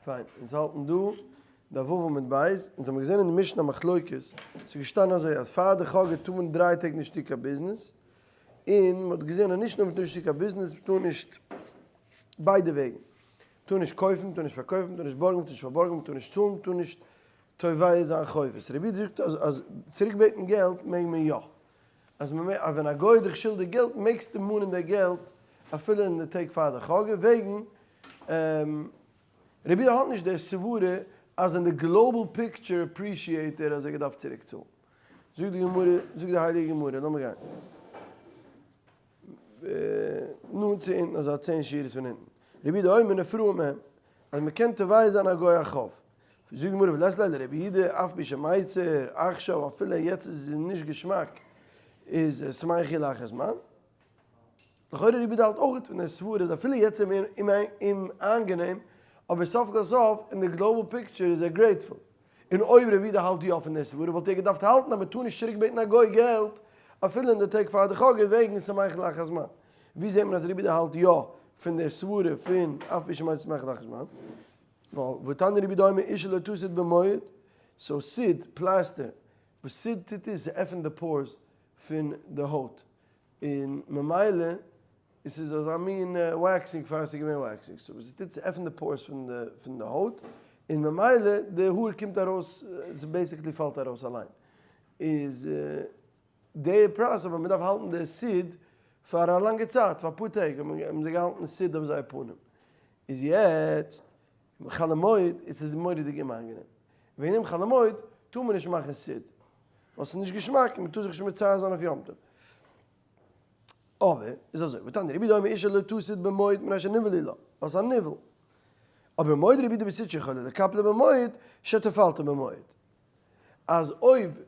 פיין, אונז האלטן דא דף ו' עמוד ב', אונז האבן געזען אין די משנה א מחלוקת, ס'איז געשטאנען אזוי אז פאר די חגא טאר מען דריי טעג נישט טון קיין ביזנעס, און מ'האט געזען אז נישט נאר מ'טאר נישט טון קיין ביזנעס, מ'טאר נישט ביידע וועגן, מ'טאר נישט קויפן, מ'טאר נישט פארקויפן, מ'טאר נישט בארגן, מ'טאר נישט פארבארגן, מ'טאר נישט צאלן, מ'טאר נישט תובע זיין חובות. רבי יהודה זאגט אז אז צוריק בעטן געלט מעג מען יא. אז מען אז ווען א גוי איז דיך שולדיג געלט מעגסטו מאנען די געלט אפילו אין די טעג פאר די חגא, וועגן רבי יהודה האט נישט די סברה אז אין די global picture appreciate ער אז ער געדארפט צוריק צאלן. זאגט די גמרא, זאגט די הייליגע גמרא, לאמיר גיין נאנט צו אונטן אזא צען שורות פון אונטן, רבי יהודה אומר נפרעין מהם, אז מען קען תובע זיין א גוי א חוב, זאגט די גמרא ולית ליה לרבי יהודה אף על פי שמיצר עכשיו אפילו יעצט איז עס נישט געשמאק איז שמח הוא לאחר זמן, לכאורה רבי יהודה האלט אויך פון די סברה אז אפילו יעצט איז אים אומאיינגענעם אבער סוף כל סוף אין די global picture איז ער grateful, און אויב רבי יהודה האלט יא פון די סברה וואלט ער געדארפט האלטן אז מען טאר נישט צוריק בעטן א גוי געלט אפילו אין די טעג פאר די חגא וועגן שמח לאחר זמן. ווי זעט מען אז רבי יהודה האלט יא פון די סברה פון אף על פי שמיצר שמח לאחר זמן? ווייל והתניא רבי יהודה אומר אשה לא תסיד במועד, so סיד, פלעסטער, וואס סיד טוט איז ס'עפענט די pores פון די הויט, און ממילא עס איז אזא מין waxing פאר עס איז געווען waxing, so וואס ס'טוט ס'עפענט די pores פון די הויט, און ממילא די האר קומט ארויס, ס'בעיסיקלי פאלט ארויס אליין, איז די פרייז אבער מ'דארף האלטן די סיד פאר א לאנגע צייט, פאר אפאר טעג האבן זיי געהאלטן סיד אויף זייער פנים, איז יעצט חול המועד איז עס מורא'דיג אומאנגענעם, וועגן דעם חול המועד טאר מען נישט מאכן סיד, ווייל ס'איז נישט געשמאק און מ'טאר זיך נישט מצער זיין אויף יום טוב. אבער איז אזוי, ותניא רבי יהודה אומר אשה לא תסיד במועד מפני שנבעלה לה, ווייל ס'איז א ניוול. אבער מודה רבי יהודה בסיד שיכולה לקפלה במועד שתפלתה במועד. אז אויב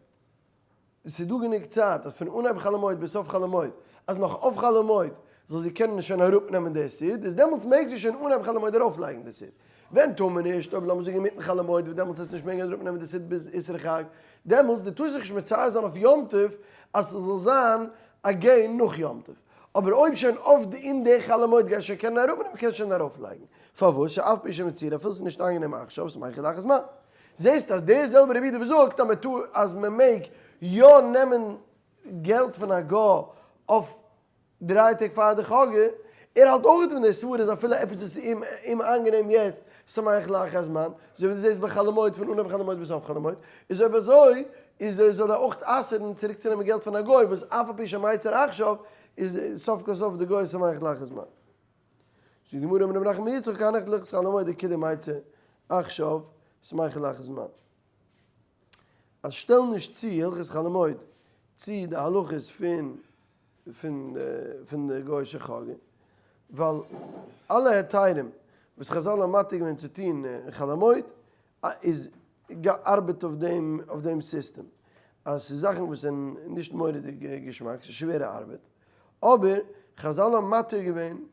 ס'איז דא גענוג צייט אז פון אנהייב חול המועד ביז סוף חול המועד, אז נאך אויף חול המועד זאל זי קענען שוין אראפנעמען די סיד, איז דעמאלטס מעג זי שוין אנהייב חול המועד ארויפלייגן די סיד. ווען טאר מען נישט? אויב לאמיר זאגן אינמיטן חול המועד וואס דעמאלטס וועסטו נישט מעגן אראפנעמען די סיד ביז אסרו חג, דעמאלטס דו טארסט זיך נישט מצער זיין אויף יום טוב אז ס'זאל זיין א gain נאך יום טוב. אבער אויב שוין אויף די אין די חול המועד גייסט שוין קענען אראפנעמען קענסט שוין ארויפלייגן. פארוואס? שאף על פי שמצער אפילו ס'איז נישט איינגענעם עכשיו, שמח לאחר זמן. זעסט אז דער זעלבער רבי יהודה וואס זאגט אז מען טאר אז מען מעג יא נעמען געלט פון א גוי אויף דריי טעג פאר די חגא, ער האלט אויך פון די סברה אז אפילו עפעס וואס איז אים אומאנגענעם יעצט שמח לאחר זמן, אזוי ווי דו זעסט ביי חול המועד פון אנהייב חול המועד ביז סוף חול המועד, איז אויב אזוי איז זאל ער אויך אסר'ן צוריק צו נעמען געלט פון א גוי וואס אף על פי שמיצר עכשיו איז סוף כל סוף די גוי שמח לאחר זמן. זאגט די גמרא אמר רב נחמן בר יצחק הנח להלכות חול המועד דכולהו מיצר עכשיו שמח לאחר זמן. אז שטעל נישט צו הלכות חול המועד צו די הלכות פון פון פון די גוי'אישע חגא, ווייל אלע היתרים וואס חזל האבן מתיר געווען צו טון אין חול המועד איז ארבעט אויף דעם אויף דעם סיסטעם, אז ס'איז זאכן וואס זענען נישט מורא'דיג געשמאק, ס'איז שווערע ארבעט, אבער חזל האבן מתיר געווען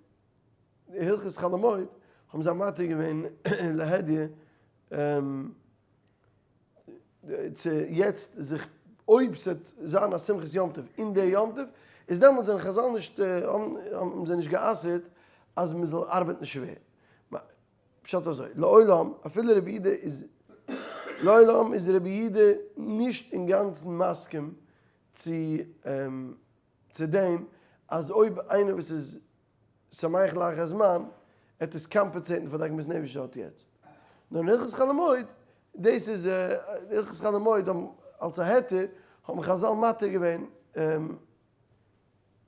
הלכות חול המועד האבן זיי מתיר געווען להדיא צו יעצט זיך אויב ס'וועט זיין א שמחת יום טוב אין די יום טוב איז דעמאלטס זענען חזל נישט האבן זיי נישט גע'אסר'ט אז מ'זאל ארבעטן שווער. פשט אזוי, לעולם אפילו רבי יהודה איז לעולם איז רבי יהודה נישט אינגאנצן מסכים צו צו דעם אז אויב איינער וואס איז שמח לאחר זמן עט עס compensate ן פאר די עגמת נפש ער האט יעצט. נאר אין הלכות חול המועד, דאס איז הלכות חול המועד האבן אלס א היתר האבן חזל מתיר געווען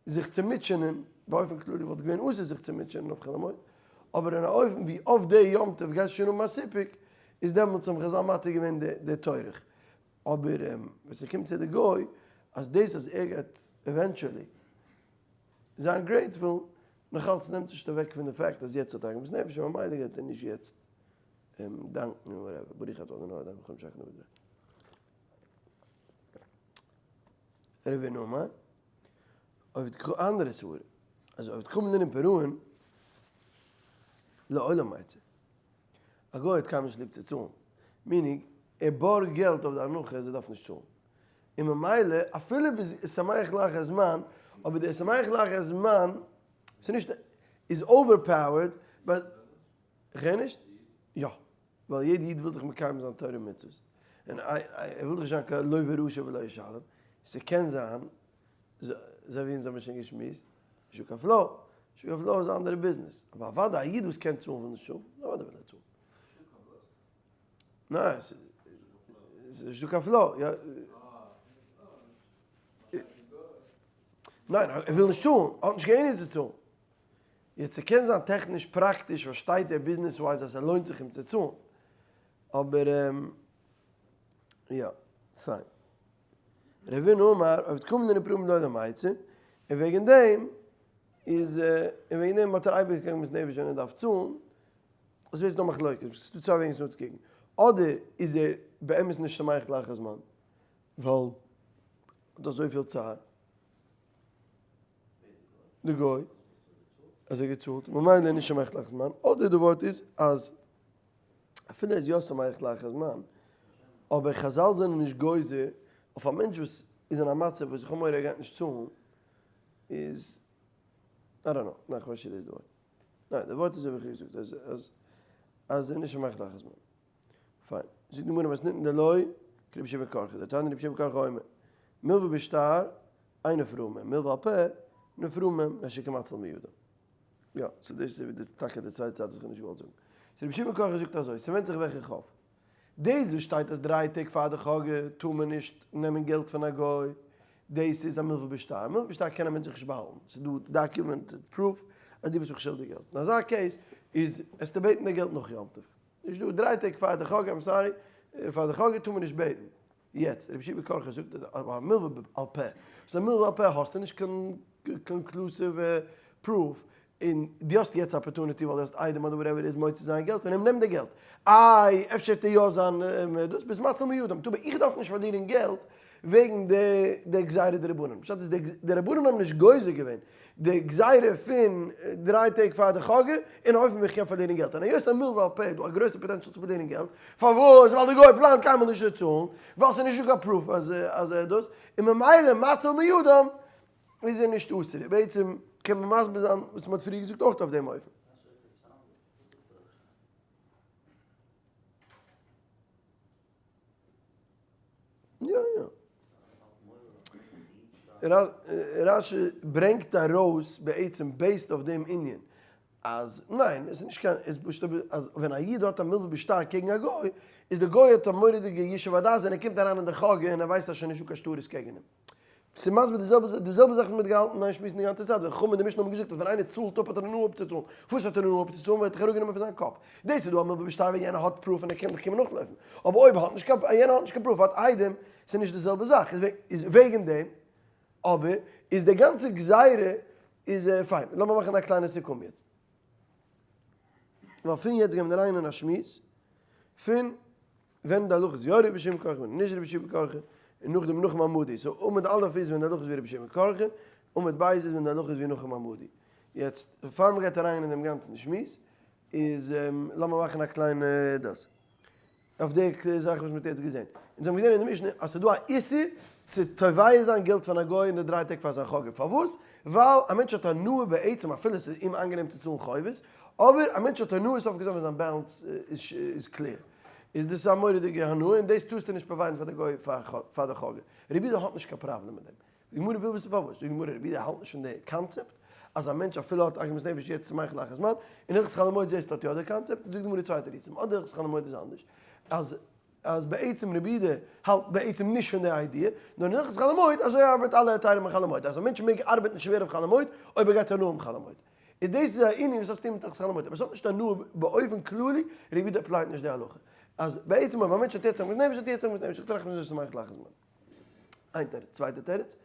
זיך צו מוטשענען, באופן כללי וואלט געווען אסור זיך צו מוטשענען אויף חול המועד, אבער אין א אופן ווי אויף די יום טוב גייסטו שוין האבן א סיפוק, איז דעמאלטס האבן חזל מתיר געווען די טורח. אבער ווען ס'קומט צו די גוי, אז דאס אז ער גייט eventually זיין grateful, נאכאלץ נעמט נישט אוועק פון די fact אז יעצט האט ער עגמת נפש און ממילא גייט ער נישט יעצט דאנקן און whatever, ברוך אתה אדוני אדוני מלך העולם שהכל נהיה בדברו. רבינו אמר, אויב די אנדערע סברה, אז עובד כוכבים לענין פירעון, לעולם מיצר. א גוי האט קיינמאל נישט ליב צו צאלן, meaning ער בארגט געלט אויף די הנחה אז ער דארף נישט צאלן, און ממילא אפילו ביז שמח לאחר זמן, אבער דער שמח לאחר זמן ס'איז נישט איז overpowered, but כ'הער נישט? יא. ווייל יעדע איד וויל דאך מקיים זיין תורה ומצוות, און ער וויל דאך נישט זיין קיין לוה רשע ולא ישלם, ס'קען זיין, אזוי ווי אונז האבן שוין געשמועסט, שוק הפלא, שוק הפלא איז א אנדערע ביזנעס, אבער אוודאי א איד וואס קען צאלן וויל נישט צאלן, אוודאי וויל ער צאלן. ניין, ס'איז נישטא קיין פלא, יא. ניין, ער וויל נישט צאלן, ער האט נישט קיין ענין צו צאלן. יעצט ס'קען זיין טעכניש פראקטיש פארשטייט ער business wise אז ס'לוינט זיך אים צו צאלן, אבער יא, פיין. רבינא אמר, אויב קומט דער פרום דא למעשה, און וועגן דעם איז, און וועגן דעם האט ער אייביג קיין עגמת נפש ווען ער דארף צאלן, עס ווערט נאר מחלוקת, עס איז דא צוויי וועגן עס נאכצוקוקן, אדער איז ער באמת נישט שמח לאחר זמן, ווייל האט אזויפיל צער, די גוי, אז ער געצאלט, ממילא איז נישט שמח לאחר זמן, אדער די ווארט איז אז אפילו ער איז יא שמח לאחר זמן, אבער חזל זענען נישט גוזר אויף א מענטש וואס איז אין א מצב וואס איך האב מורא ער גייט נישט צאלן, איז, I don't know, ניין כ'ווייס נישט צו דאס איז די ווארט. ניין, די ווארט איז אזוי ווי איך האב געזאגט, אז אז אז ער איז נישט שמח לאחר זמן. פיין. זאגט די גמרא מתניתין דלא כרבי יהושע בן קרחה, דתניא רבי יהושע בן קרחה אומר, מלוה בשטר אין נפרעין מהן, מלוה על פה נפרעין מהן, מפני שהוא מציל מידם. יא, so דאס איז טאקע די צווייטע צד וואס איך האב נישט געוואלט זאגן. so רבי יהושע בן קרחה זאגט אזוי, ס'ווענדט זיך וועלכע חוב. דאס וואס שטייט אז דריי טעג פאר די חגא טאר מען נישט נעמען געלט פון א גוי, דאס איז א מלוה בשטר, א מלוה בשטר קען א מענטש זיך נישט באהאלטן, ס'איז דא documented proof אז דו ביסט מיך שולדיג געלט, אין אזא case איז עסטו בעטן די געלט נאך יום טוב, נישט דא דריי טעג פאר די חגא, I'm sorry, פאר די חגא טאר מען נישט בעטן. יעצט, רבי יהושע בן קרחה זאגט אז א מלוה על פה, וואס א מלוה על פה האסטו נישט קיין conclusive proof, און דו האסט יעצט opportunity ווייל דו האסט עדים אדער whatever איז מוציא זיין געלט פון אים, נעם די געלט. איי, אפשר וועט ער יא זיין דאס, ביסט מציל מידם, טא אבער איך דארף נישט פארלירן געלט וועגן די גזירה דרבנן. פשט איז די רבנן האבן נישט גוזר געווען די גזירה פון דריי טעג פאר די חגא אין אופן ווי איך קען פארלירן געלט, און היות א מלוה על פה איז דא א גרויסע potential צו פארלירן געלט, פארוואס? ווייל די גוי פלאנט קיינמאל נישט צו צאלן, ווייל ס'איז נישטא קיין proof אז ער דאס, און ממילא מציל מידם איז ער נישט אסור. בעצם קען מען מסביר זיין וואס מ'האט פריער געזאגט אויך אויף דעם אופן. יא יא. רשי ברענגט ארויס בעצם based אויף דעם ענין אז ניין עס איז נישט קיין עס איז פשוט אז ווען א איד האט א מלוה בשטר קעגן א גוי איז די גוי האט א מורא'דיגע ישוב הדעת ווען ער קומט אריין אין די חגא און ער ווייסט אז שוין נישטא קיין שטרות קעגן אים. ס'איז מסביר די זעלבע די זעלבע זאך וואס מ'האט געהאלטן איין שמועסן די גאנצע צייט, ווען חכמים אין די משנה האבן געזאגט אז ווען איינער צאלט אפ האט ער הנאה אפצוצאלן, וואס האט ער הנאה אפצוצאלן ווערט דאך אראפגענומען פון זיין קאפ. דאס איז דא א מלוה בשטר ווען יענער האט proof און ער קען דיך קומען נאכלויפן, אבער אויב האט נישט קיין יענער האט נישט קיין proof האט עדים, ס'איז נישט די זעלבע זאך, איז וועגן דעם אבער איז די גאנצע גזירה איז פיין, לאמיר מאכן א קליינע סיכום יעצט. ווייל פון יעצט גייען מיר אריין אין א שמועס פון ווען די הלכה איז יא רבי שמעון כרכא ווען נישט רבי שמעון כרכא, און נאכדעם נחום המדי, so עמוד א' איז ווען די הלכה איז ווי רבי שמעון כרכא, עמוד ב' איז ווען די הלכה איז ווי נחום המדי. יעצט פאר מען גייט אריין אין דעם גאנצן שמועס, איז לאמיר מאכן א קליינע דאס. אויף די זאך וואס מען האט יעצט געזען. אונז האבן געזען אין די משנה אז ס'איז דא א איסור צו תובע זיין געלט פון א גוי אין די דריי טעג פאר זיין חגא. פארוואס? ווייל א מענטש האט הנאה בעצם אפילו ס'איז אומאנגענעם צו צאלן חובות, אבער א מענטש האט הנאה סוף כל סוף ווען זיין balance איז clear. איז דאס א מורא'דיגע הנאה און דאס טארסטו נישט provide ן פאר די גוי פאר די חגא. רבי יהודה האט נישט קיין פראבלעם מיט דעם. די גמרא וויל וויסן פארוואס. זאגט די גמרא רבי יהודה האלט נישט פון די קאנצעפט אז א מענטש אפילו האט עגמת נפש יעצט צו מאכן לאחר זמן, אין הלכות חול המועד זעסטו האט יא די קאנצעפט, זאגט די גמרא צוויי תירוצים, אדער הלכות חול המועד איז אנדערש, אז אז בעצם רבי יהודה האלט בעצם נישט פון די idea, נאר אין הלכות חול המועד אזוי ארבעט אלע היתרים אין חול המועד, אז א מענטש מעג ארבעטן שווער אויף חול המועד אויב ער גייט הנאה האבן חול המועד. איז דאס איז א ענין וואס האט צוטון מיט הלכות חול המועד, אבער עס האט נישט הנאה באופן כללי, רבי יהודה apply ט נישט די הלכה. אז בעצם אויב א מענטש האט יעצט עגמת נפש האט יעצט עגמת נפש, איך טראכט נישט אז עס מאכט לאחר זמן. איין תירוץ. צווייטע תירוץ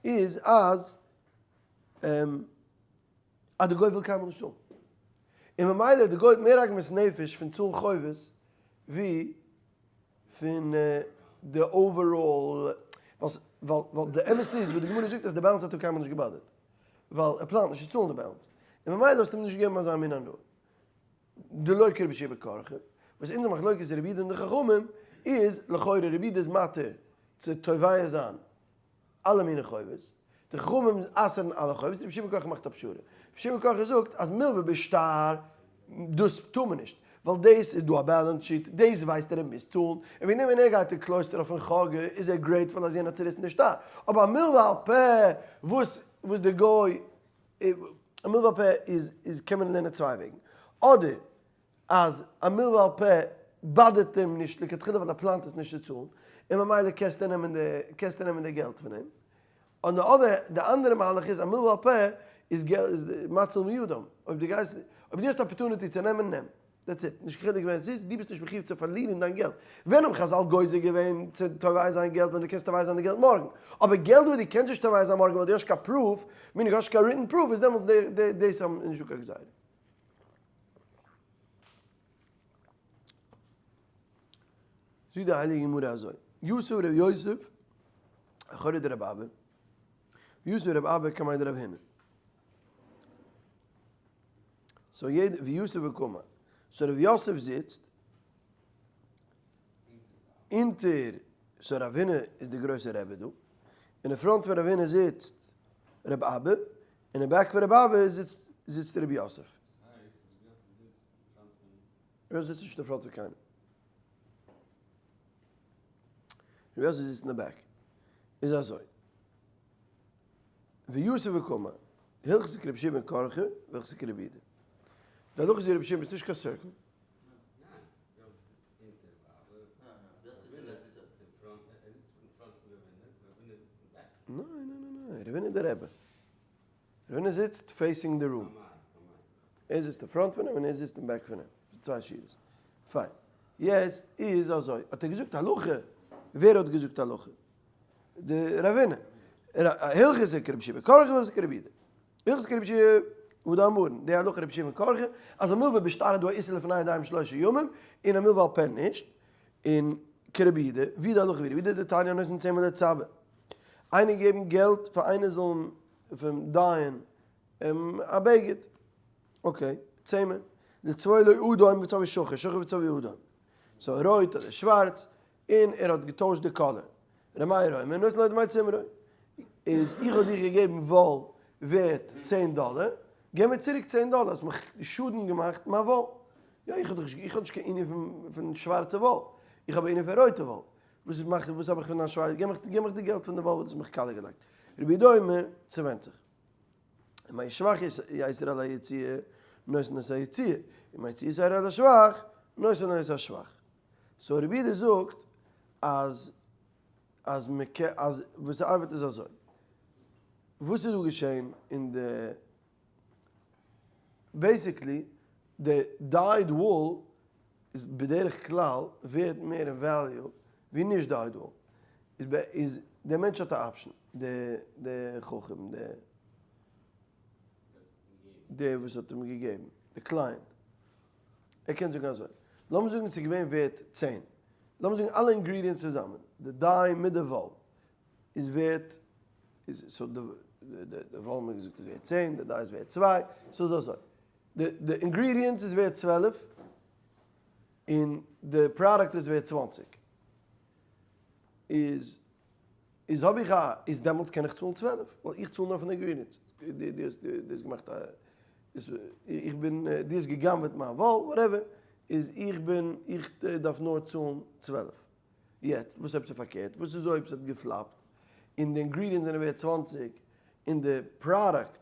איז אז אז די גוי וויל קיינמאל נישט צאלן. און ממילא די גוי האט מער עגמת נפש פון צאלן חובות ווי פון די overall ווייל ווייל די אמת איז וואס די גמרא זאגט אז די balance האט אים קיינמאל נישט געבאדערט. ווייל ער פלאנט נישט צו צאלן די balance. און ממילא האסטו אים נישט געגעבן אזא מין הנאה. דלא כרבי יהושע בן קרחה, וואס אונזער מחלוקת רבי יהודה און די חכמים איז, לכאורה רבי יהודה איז מתיר צו תובע זיין אלע מיני חובות, די חכמים אסר'ן אלע חובות, רבי יהושע בן קרחה מאכט א פשרה, רבי יהושע בן קרחה זאגט אז מלוה בשטר דאס טאר מען נישט, ווייל דאס איז דא א balance sheet, דאס ווייסט ער ער מוז צאלן, און וועגן דעם ווען ער גייט אין קלויסטער אויפן חגא איז ער grateful אז יענער האט צוריסן די שטר, אבער א מלוה על פה וואס וואס די גוי, א מלוה על פה איז איז קען מען לערנען צוויי וועגן, אדער אז א מלוה על פה באדערט אים נישט לכתחילה ווייל ער פלאנט עס נישט צו צאלן, און ממילא קענסטו נעמען די קענסטו נעמען די געלט פון אים. און די אדער די אנדערע מהלך איז א מלוה על פה איז געלט איז מציל מידם, אויב דו גייסט אויב דו האסט opportunity צו נעמען נעם, that's it, נישט קיין חילוק ווען עס איז, דו ביסט נישט מחיוב צו פארלירן דיין געלט, ווען האבן חזל גוזר געווען צו תובע זיין געלט ווען דו קענסט תובע זיין די געלט מארגן, אבער געלט וואס דו קענסט נישט תובע זיין מארגן ווייל דו האסט קיין proof, meaning האסט קיין written proof איז דעמאלטס דאס איז נישטא קיין גזירה. זאגט די הייליגע גמרא אזוי, יתיב ר' יוסף אחורי דרב אבא, יתיב רב אבא קמיה דרב הונא. so יעדע, ויתיב וקאמר. so ר' יוסף זיצט אונטער, so רב הונא איז די גרויסע רבי דא, אין די front פון רב הונא זיצט רב אבא, און אין back פון רב אבא זיצט זיצט ר' יוסף. ר' יוסף זיצט נישט אין front פון קיינעם. ר' יוסף זיצט אין די back. איז אזוי. ויתיב וקאמר. הלכתא כרבי שמעון בן קרחה והלכתא כרבי יהודה. די הלכה איז ווי רבי שמעון איז נישט קיין circle. ניין ניין ניין ניין, רב הונא איז די רבי. רב הונא זיצט facing די room. ער זיצט אין front פון אים און ער זיצט אין back פון אים. ס'איז צוויי שורות. פיין. יעצט איז אזוי. האט ער געזאגט הלכה? ווער האט געזאגט הלכה? די רב הונא. הלכתא כרבי שמעון בן קרחה והלכתא כרבי יהודה. הלכתא כרבי שמעון הא דאמרן. די הלכה רבי שמעון בן קרחה אז א מלוה בשטר איז דא א איסור לפני ידיים שלושה ימים און א מלוה על פה נישט. און כרבי יהודה, ווי די הלכה ווי רבי יהודה דתניא הנותן צמר לצבע. איינער געבן געלט פאר איינער זאל אים dye ען א בגד. okay, צמר. לצבוע לו אדום וצבעו שחור, שחור וצבעו אדום. so רויט אדער שווארץ, און ער האט געטוישט די color. ר' מאיר אומר, נותן לו דמי צמרו. איז איך האב דיך געגעבן וואל ווערט צען דאלער, געב מיר צוריק צען דאלער, האסט מיך שאדן געמאכט מיין וואל. יא, איך האב דאך נישט, איך האב נישט קיין ענין פון שווארצע וואל, איך האב א ענין פון רויטע וואל. וואס מאך, וואס האב איך פון דיין שווארצע, געב מיך, געב מיך די געלט פון די וואל וואס דו האסט מיך קאלע געלייגט. רבי יהודה אומר, ס'ווענדט זיך. אם השבח יתר על היציאה, נותן את היציאה. אם היציאה יתר על השבח, נותן את השבח. so רבי יהודה זאגט אז אז מען קען אז וואס ס'ארבעט איז אזוי. וואס איז דא געשען אין די basically די dyed wool איז בדרך כלל ווערט מער אין value ווי נישט dyed wool. איז איז דער מענטש האט א option די די חכם די דער וואס האט אים געגעבן די client ער קען זאגן אזוי לאמיר זאגן ס'איז געווען ווערט צען לאמיר זאגן אלע ingredients צוזאמען די dye מיט די וואל איז ווערט איז so די די וואל האט מען געזאגט איז ווערט צען די dye איז ווערט צוויי so איז אזוי די די ingredients איז ווערט 12 און די פראדוקט איז ווערט 20 איז איז האב איך א איז דעמאלטס קען איך צאלן 12 ווייל איך צאל נאר פון די ingredients די די האסט די האסט געמאכט א איז איך בין די האסט גע'גנב'עט מיין וואל whatever איז איך בין איך דארף נאר צאלן 12 יעצט וואס אויב ס'איז פארקערט וואס איז אויב ס'האט געפלאפט און די ingredients זענען ווערט 20 און די פראדוקט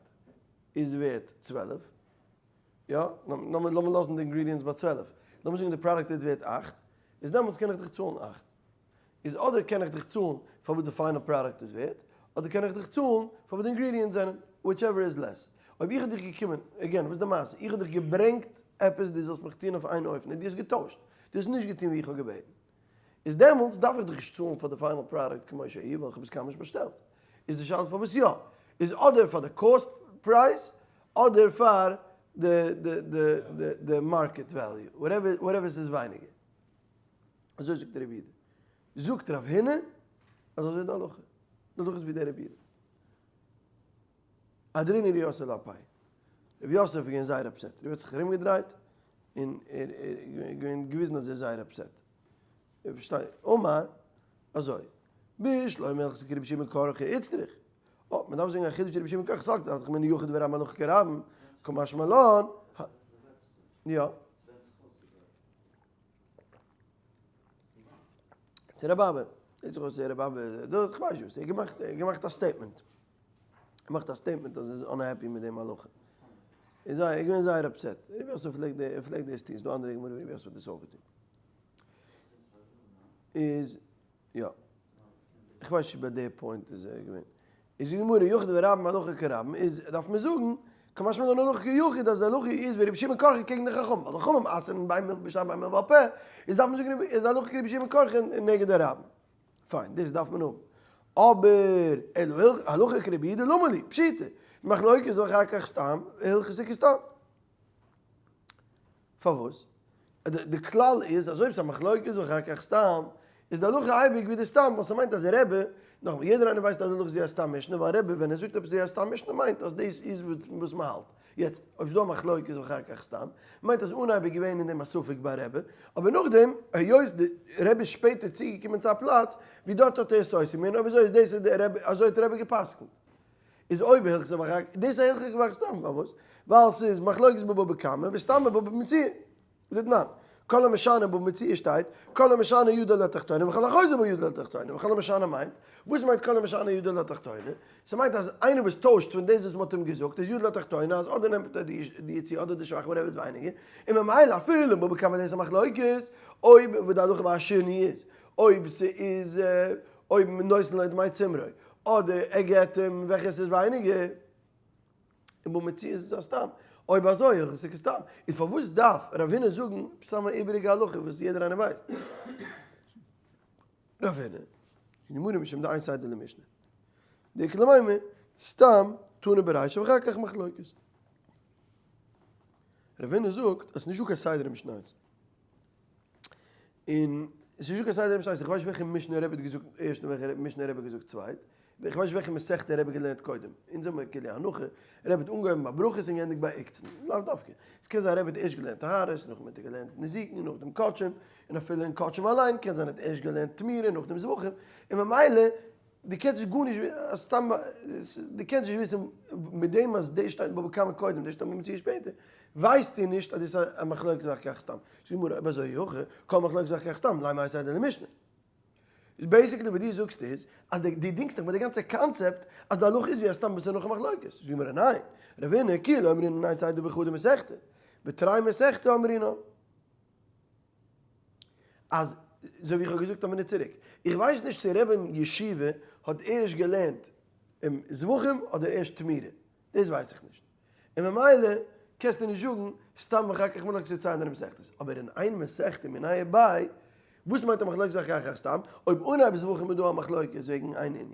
איז ווערט 12 יא לאמיר לאמיר לאזן די ingredients ביי 12 לאמיר זאגן די פראדוקט איז ווערט 8 איז דעמאלטס קען איך דיך צאלן 8 איז אדער קען איך דיך צאלן פאר וואס די final פראדוקט איז ווערט, אדער קען איך דיך צאלן פאר וואס די ingredients זענען, whichever is less. אויב איך האב דיך געקומען, again, וואס איז די מעשה? איך האב דיך געברענגט עפעס דו זאלסט מיך טון אויף איין אופן, און דו האסט געטוישט, דו האסט נישט געטון ווי איך האב געבעטן. איז דעמאלטס דארף איך דיך נישט צאלן פאר די final פראדוקט כמו שהיא, ווייל איך האב עס קיינמאל נישט באשטעלט. איז די שאלה פארוואס יא? איז אדער פאר די cost price, אדער פאר די די די די די market value, whatever ס'איז ווייניגער. אזוי זאגט רבי יהודה. זאגט רב הונא אז אזוי איז די הלכה. די הלכה איז ווי דער רבי יהודה. אהדרינהו ר' יוסף לאפיה. רבי יוסף איז געווען זייער upset. רבי האט זיך ארומגעדרייט און ער איז געווען געוויזן אז ער איז זייער upset. ער פארשטייט. אמר, אזוי. בשלמא הלכתא כרבי שמעון כרכא איצטריך. אה, מען דארף זאגן א חידוש רבי שמעון כרכא סלקא דעתך אמינא יחיד ורבים הלכה כרבים. קא משמע לן. יא. צו רבי אבא, זעט זיך אויס צו רבי אבא דאס, כ'ווייס נישט וואס, ער האט געמאכט, ער האט געמאכט א statement, געמאכט א statement אז ער איז unhappy מיט דעם הלכה, איז זייער, ער איז געווען זייער upset, רבי יוסף פלעגט, ער פלעגט דאס טון, ס'דא אנדערע גמרא ווי רבי יוסף האט דאס אויך געטון. איז, יא. כ'ווייס נישט ביי די point איז ער געווען. איז די גמרא יחיד ורבים הלכה כרבים איז דארף מען זאגן קא משמע לן הלכה כיחיד אז די הלכה איז ווי רבי שמעון כרכא קעגן די חכמים ווייל די חכמים אסר'ן בין מלוה בשטר בין מלוה בעל פה איז דארף מען זאגן איז די הלכה כרבי שמעון כרכא נגד די רבים. פיין דאס דארף מען האבן. אבער אלא הלכה כרבי יהודה למה לי? פשיטא. מחלוקת ואחר כך סתם הלכתא כסתם. פארוואס? די כלל איז אז אויב ס'איז א מחלוקת ואחר כך סתם, איז די הלכה אייביג ווי די סתם, ווייל ס'מיינט אז רבי, נאכאמאל, יעדער איינער ווייסט אז די הלכה איז ווי א סתם משנה, ווייל רבי ווען ער זאגט עפעס ווי א סתם משנה מיינט אז דאס איז וואס מ'האלט. יעצט, אויב ס'איז דא א מחלוקת ואחר כך סתם, מיינט אז אנהייב איז געווען אין דעם א ספק ביי רבי, אבער נאכדעם, היות די רבי איז שפעטער צוגעקומען צו א פלאץ ווי דארט האט ער עס סותר געווען, אויב אזוי איז דאס איז די רבי, אזוי האט רבי גע'פסק'נט. איז אויב הלכתא ואחר כך, דאס איז הלכתא ואחר כך סתם, פארוואס? ווייל ס'איז מחלוקת בבא קמא וסתם בבא מציעא. דתנן, כל המשנה בבא מציעא שטייט, כל המשנה ידו על התחתונה וכל החוזר בו ידו על התחתונה, וכל המשנה מיינט, וואס מיינט כל המשנה ידו על התחתונה? ס'מיינט אז איינער וואס טוישט פון דאס וואס מ'האט אים געזאגט איז ידו על התחתונה אז אדער נעמט ער די יציאה אדער די שוואכע וואטעווער איז ווייניגער, און ממילא אפילו בבא קמא דאס איז א מחלוקת, אויב וואס די הלכה ביי א שני איז, אויב ס'איז אויב נותן לו דמי צמרו, אדער ער געבט אים וועלכע עס איז ווייניגער, און במציאות איז עס א סתם, אויב אזוי הלכתא כסתם, איז פארוואס דארף רב הונא זאגן סתם א איבעריגע הלכה וואס יעדער איינער ווייסט? רב הונא, גמרא משום דאין סדר למשנה. דאיכא למימר, סתם תנא ברישא ואחר כך מחלוקת. רב הונא זאגט אז ס'נישט דא קיין סדר אין משניות. און עס איז נישטא קיין סדר אין משניות, איך ווייס נישט וועלכע משנה רבי האט געזאגט ערשט און וועלכע משנה רבי האט געזאגט צווייט, איך ווייס נישט וועלכע מסכתא רבי האט געלערנט קודם, אונז האבן מיר כאילו הנחה, רבי האט אנגעהויבן ביי ברכות און געענדיגט ביי עוקצין, לאו דווקא, עס קען זיין רבי האט ערשט געלערנט טהרות, נאכדעם האט ער געלערנט נזיקין, נאכדעם קדשים, און אפילו אין קדשים אליין קען זיין ער האט ערשט געלערנט תמורה נאכדעם זבחים, און ממילא דו קענסט נישט גארנישט סתם דו קענסט נישט וויסן מיט דעם אז דאס שטייט בבא קמא קודם דאס שטייט בבא מציעא שפעטער ווייסטו נישט אז דאס איז א מחלוקת ואחר כך סתם. זאגט די גמרא אויב אזוי אי הכי כל מחלוקת ואחר כך סתם לימא סדר למשנה. איז basically וואס דו זאגסט איז אז דו דינגסט דיך מיט די גאנצע קאנצעפט אז די הלכה איז ווי א סתם וואס איז נאך א מחלוקת. זאגט די גמרא ניין, רב הונא כי לא אמרינן אין סדר בחדא מסכתא בתרי מסכתא אמרינן. אז אזוי ווי איך האב געזאגט א מינוט צוריק, איך ווייס נישט צו רבי אין ישיבה האט ערשט געלערנט זבחים אדער ערשט תמורה, דאס ווייס איך נישט, און ממילא קענסטו נישט זאגן סתם ואחר כך מחלוקת צו צוויי אנדערע מסכתות, אבער אין איין מסכתא מיניה וביה, וואס מיינט א מחלוקת ואחר כך סתם? אויב אנהייב זבחים איז דא א מחלוקת וועגן איין ענין,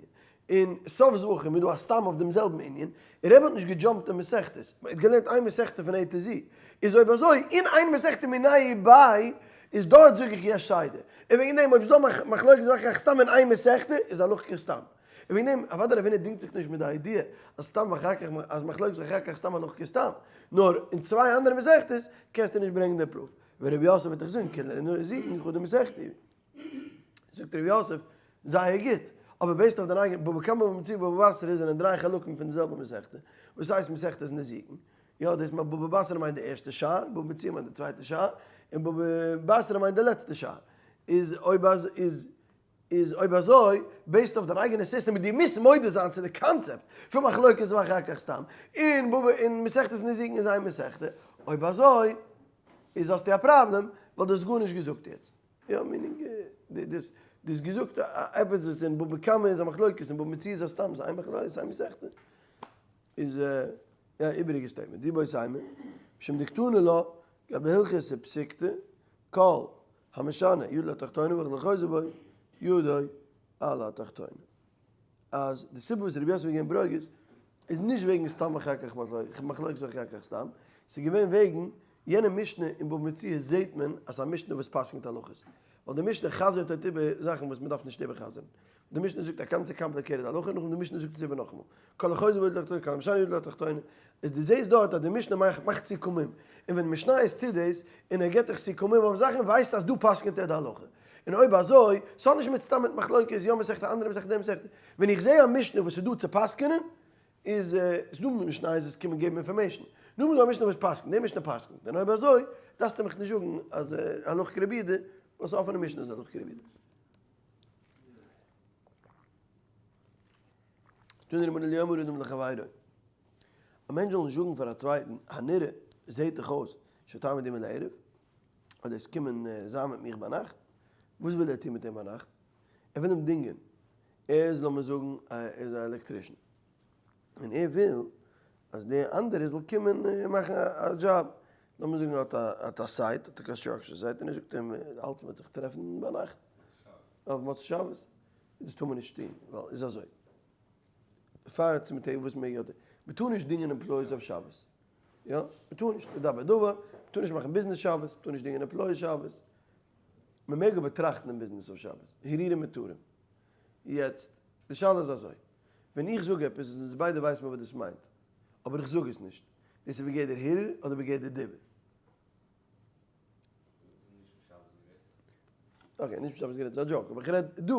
און סוף זבחים איז דא א סתם אויף דעם זעלבן ענין, רבי האט נישט גע jump ט אין מסכתות, מען האט געלערנט איין מסכתא פון A to Z, איז אויב אזוי אין איין מסכתא מיניה וביה איז דארט זאג איך יש סדר, און וועגן דעם אויב איז דא מחלוקת ואחר כך סתם אין איין מסכתא איז הלכה כסתם, און וועגן דעם אוודאי רב הונא דינגט זיך נישט מיט די idea אז סתם ואחר כך אז מחלוקת ואחר כך סתם הלכה כסתם, נאר אין צוויי אנדערע מסכתות קענסטו נישט ברענגען די proof, ורב יוסף וועט דיך זאגן כולה נזיקין חדא מסכתא. זאגט ר' יוסף, זייער גוט, אבער based אויף דיין אייגענע, בבא קמא בבא מציעא בבא בתרא זענען דריי חלקים פון די זעלבע מסכתא, וואס הייסט מסכת נזיקין? יא, דאס מיינט בבא בתרא מיינט די ערשטע שער, בבא מציעא מיינט די צווייטע שער, און בבא בתרא מיינט די לעצטע שער. איז אויב אז איז איז אויב אזוי, based אויף דיין אייגענע סיסטעם, און דו מוזט מודה זיין צו די קאנצעפט פון מחלוקת ואחר כך סתם, און בבא און מסכת נזיקין איז איין מסכתא, אויב אזוי איז האסטו א פראבלעם, ווייל דו האסט גארנישט געזאגט יעצט. יא, meaning, דו האסט געזאגט עפעס וואס אין בבא קמא איז א מחלוקת און בבא מציעא איז א סתם, ס'איז איין מחלוקת, ס'איז איין מסכתא. איז יא איבעריגע statement. ואיבעית אימא, משום דקתני לה, גבי הלכתא פסיקתא, כל המשנה ידו על התחתונה וכל החוזר בו ידו על התחתונה. אז די סיבה וואס רבי יוסף איז געווען ברוגז איז נישט וועגן סתם אחר כך מחלוקת ואחר כך סתם, ס'איז געווען וועגן יענע משנה אין בבא מציעא זעהט מען אז ס'איז א משנה וואס פסק'נט הלכות, ווייל די משנה חזר'ט דארט איבער זאכן וואס מ'דארף נישט איבער'חזר'ן, די משנה זאגט א גאנצע complicated הלכה נאכדעם די משנה זאגט עס איבער נאכאמאל, כל החוזר בו ידו על התחתונה כל המשנה ידו על התחתונה, איז דו זעהסט דארט אז די משנה מאכט סיכומים, און ווען משניות טוט דאס און ער געבט דיך סיכומים אויף זאכן ווייסטו אז דא פסק'נט ער די הלכה, און אויב אזוי, ס'האט נישט מיט סתם מיט מחלוקת, יא מסכת אנדערע מסכת די מסכת, ווען איך זעה א משנה וואס איז דא צו פסק'נען, איז ס'איז דא משניות וואס קומען געבן information, נאר איז דא א משנה וואס פסק'נט, די משנה פסק'נט, און אויב אזוי, דארפסטו מיך נישט זאגן אז הלכה כרבי יהודה, וואס א אפענע משנה איז הלכה כרבי יהודה. תנו רבנן לא יאמר אדם לחבירו, א מענטש זאל נישט זאגן פאר א צווייטן, הנראה, זעהט דיך אויס, שתעמוד עמי לערב, אז דו וועסט קומען זיין מיט מיך ביינאכט, וואס וויל ער טון מיט אים ביינאכט? ער וויל אים דינגען, ער איז לאמיר זאגן ער איז א electrician, און ער וויל אז דער אנדערער זאל קומען מאכן א דזשאב, לאמיר זאגן ער האט א site, האט א construction site, און ער זאגט אים, האלט מ'וועט זיך טרעפן ביינאכט, אויף מוצאי שבת, דאס טאר מען נישט טון, ווייל איז אזוי, פאר צו מיט וואס מעג יא, מען טאר נישט דינגען employees אויף שבת, יא, מען טאר נישט, מדבר דבר, מען טאר נישט מאכן ביזנעס שבת, מען טאר נישט דינגען employees שבת, מען מעג אבער טראכטן אין ביזנעס אויף שבת, הרהורים מותרים. יעצט, די שאלה איז אזוי, ווען איך זאג עפעס, אונז ביידע ווייסן מיר וואס דאס מיינט, אבער איך זאג עס נישט, דאס איז בגדר הרהור אדער בגדר דיבור? okay, נישט בשבת גערעדט, ס'איז א joke, אבער איך רעד דא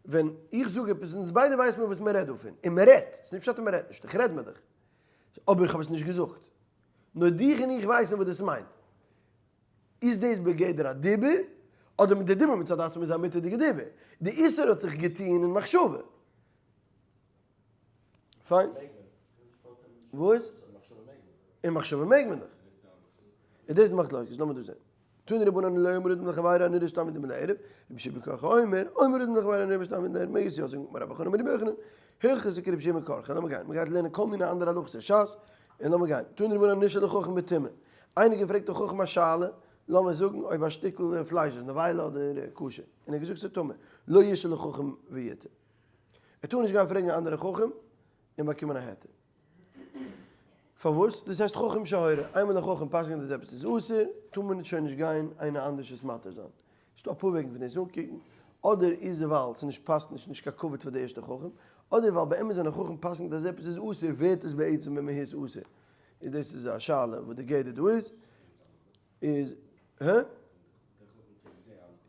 ווען איך זאג עפעס אונז ביידע ווייסן מיר וואס מען רעדט דא פון, און מען רעדט, ס'איז נישט פשט אז מען רעדט נישט, איך רעד מיט דיך, אבער איך האב עס נישט געזאגט, נאר דיך און איך ווייסן וואס דאס מיינט. איז דאס בגדר א דיבור, אדער מיט די דיבור מצד עצמו איז א מותר'דיגע דיבור? די איסור האט זיך געטוהן אין מחשבה. פיין. וואס? אין מחשבה מעג מען דאך. איז דאס די מחלוקת, לאמיר דא זען. תנו רבנן לא יאמר אדם לחבירו הנראה שתעמוד עמי לערב, רבי יהושע בן קרחה אומר, אומר אדם לחבירו הנראה שתעמוד לערב, מעג עס יא זאגן, אמר רבי חנן אמר רבי יוחנן, הלכתא כרבי יהושע בן קרחה, לאמיר גיין, מ'גייט לערנען כל מיני אנדערע הלכות אין שס, און לאמיר גיין, תנו רבנן נשאל לחכם בטומאה, איינער געפרעגט א חכם א שאלה, לאמיר זאגן אויב א שטיקל פלייש איז נבילה אדער כשר, און ער האט געזאגט ס'איז טמא, לא ישאל לחכם ויתר. ער טאר נישט גיין פרעגן א אנדערע חכם און באקומען א היתר. פארוואס? דאס הייסט חכם שהורה, איינמאל א חכם פסק'נט אז עפעס איז אסור, טאר מען שוין נישט גיין איינער אנדערש עס מתיר זיין. ס'איז דא אפאר וועגן פון דאס אנקוקן, אדער איז ווייל ס'איז נישט פאסט נישט נישט קיין כבוד פאר די ערשטע חכם, אדער ווייל באמת ווען א חכם פסק'נט אז עפעס איז אסור ווערט עס בעצם במהות אסור. איז דאס איז א שאלה וואס די גדר דא איז, איז, הע?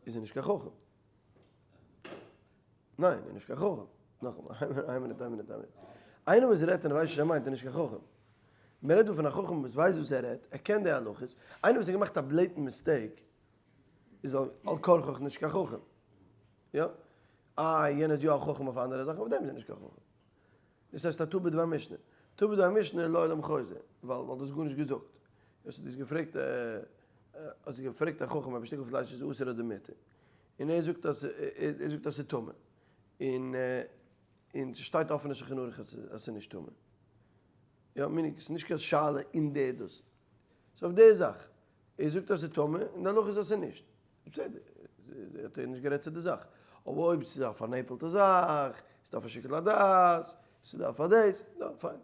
איז ער נישט קיין חכם. ניין, ער איז נישט קיין חכם. נאכאמאל, איין מינוט, איין מינוט, איין מינוט. איינער וואס רעדט און ווייסט נישט וואס ער מיינט איז נישט קיין חכם. מען רעדט דא פון א חכם וואס ווייסט וואס ער רעדט, ער קען די הלכות. איינער וואס האט געמאכט א blatant mistake איז על כרחך נישט קיין חכם. יא? איי, יענער איז יא א חכם אויף אנדערע זאכן, אויף דעם איז ער נישט קיין חכם. דאס הייסט א טעה בדבר משנה. טעה בדבר משנה לעולם חוזר, ווייל ווייל דו האסט גארנישט געזאגט. האסט דאס געפרעגט, האסט געפרעגט א חכם אויב א שטיקל פלייש איז אסור אדער מותר. און ער זאגט אז ער זאגט אז ס'איז טמא. און און ס'שטייט אפן אין שולחן ערוך אז ס'איז נישט טמא. יא, meaning ס'איז נישט קיין שאלה אין די דאס. ס'איז אויף די זאך. ער זאגט אז ס'איז טמא, און די הלכה איז אז ס'איז נישט. בסדר, האט ער נישט גערעדט צו די זאך. אבער אויב ס'איז א פארנעפלטע זאך, ס'דארף א שיקול הדעת, ס'דארף א דאס, נו, פיין.